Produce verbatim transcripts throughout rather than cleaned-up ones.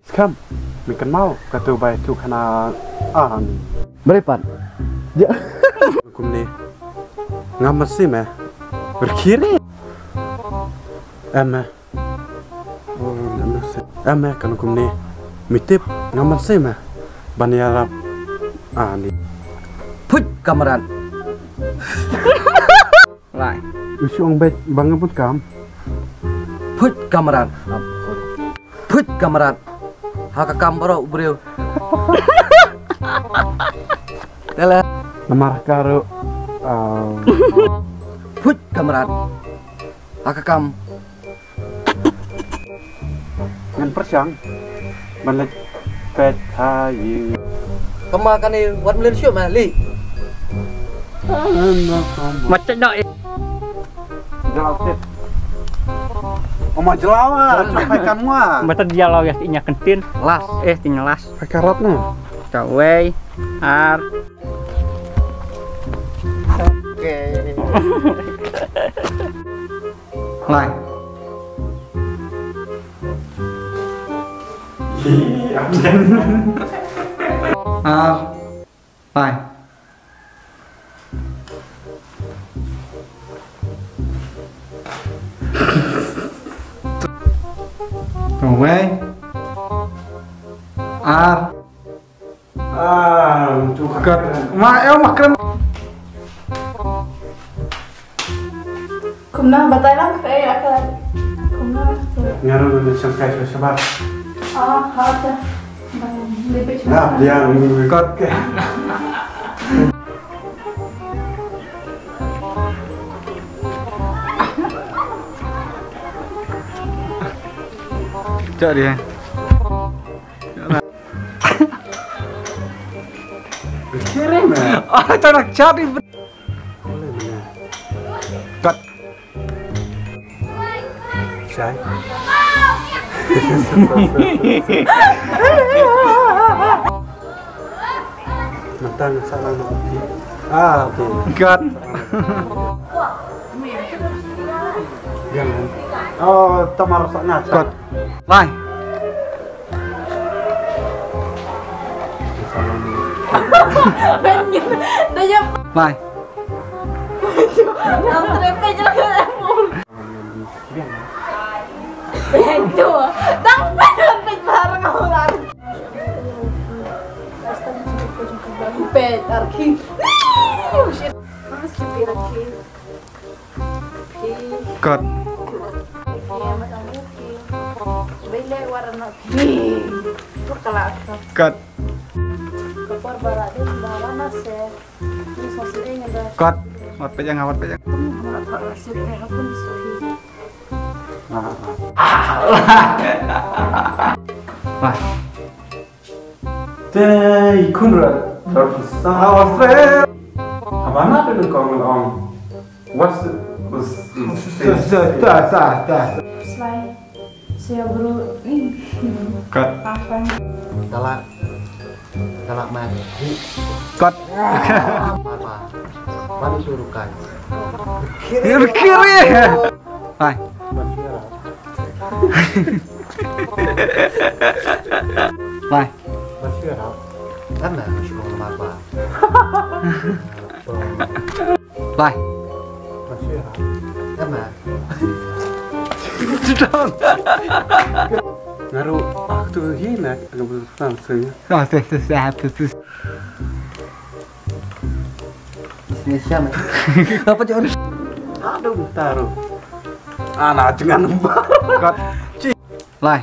Skam, me kynmaw katu bai tu khana an. Bere pat. Ja. Kumne. Ngam masi me. Berkiri. Em me. Oh, ngam masi. Em me kan kumne. Me tip ngam masi me. Ban ïarap. Ani. Phut kamrat. Lai. U shu ong beit ba nga bun kam. Phut kamrat. Phut kamrat. Ha ka kam baroh u briew. Tela. Namar ka ruh. Ah. Phut kamrat. Ha ka kam. Ngan pyrshang ban leit peit ha ïing. Kama kane wat mlien shuh ma li. Macam dak eh. Jelaw tip. Oma jelaw ah, sampai kan mua. Mata dia law ya inya kentin. Las eh, tinya las. Pakai rot no. Kawai. Ar. Oke. Lai. Ar. Lai. Kawai. Ar. Ah, tu kat. Ma, eh, ma kren. Kumna batai lang, eh, aka. Kumna. Ngaru na sangkai sa sabar. Ah, ha ta. Lebih. Nah, dia kat. Cak dia. Kiri meh. Ah, tak nak cari. Kat. Sai. Mentang salah nak. Ah, tu. Kat. Jangan. Oh, tamar sangat. Kat. Lai. Lai. Kat. Kat. Kat. Wat pejang, wat pejang. Wah. Tei, Conrad. Abana tu kong long. What's the, what's the, ta, ta, ta. Slide. Sia bro. Kat. Apa? Galak. Galak man. Kat. Apa? Bani suruh kai. Kiri. Hai. Bye. Bye. Kan dah, masih mau apa? Bye. Kan dah. Ngaru waktu hina, aku langsung. Ah, tes, tes, tes, tes. Sini siapa? Apa, Jon? Aduh, taruh. Ana jangan. Kat. Lai.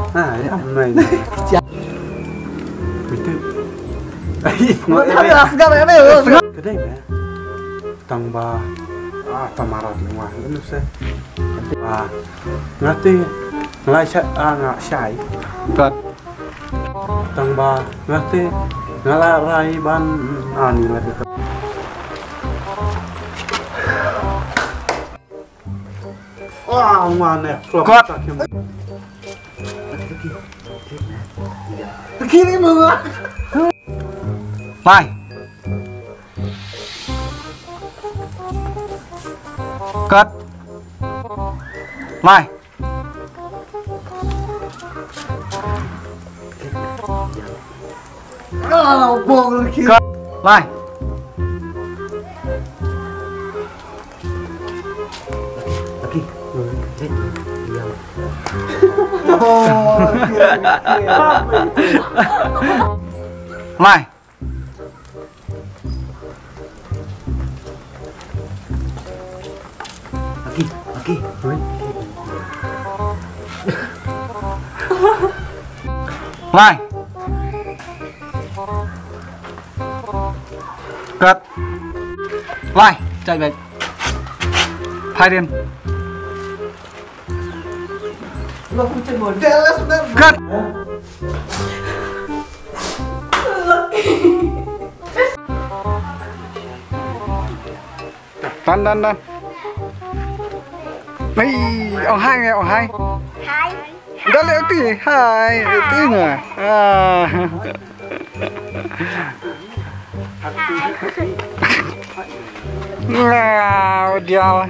Ah, ya, mai. Betul. Ai, semua. Kedai, ya. Tang ba, ah, tamarat ni wah, lu se. Ah, ngati, ngelai sa, ah, nga shai. Kat. Tang ba, ngati, ngala rai ban, ah, ni lagi. Ah, mana, flop. Kat. Kiri mama. Mai. Kat. Mai. Kau bong lagi. Cut. Lai. Lagi. Oh, okay, okay. Lai. Lagi, lagi. Lai. Cut. Lai, chạy vậy. Hai đêm. Cut. Done, done, done. Ê, ông hai nè, ông hai. Hai. Đó là tí hai, tí nè. À. Wow, dia.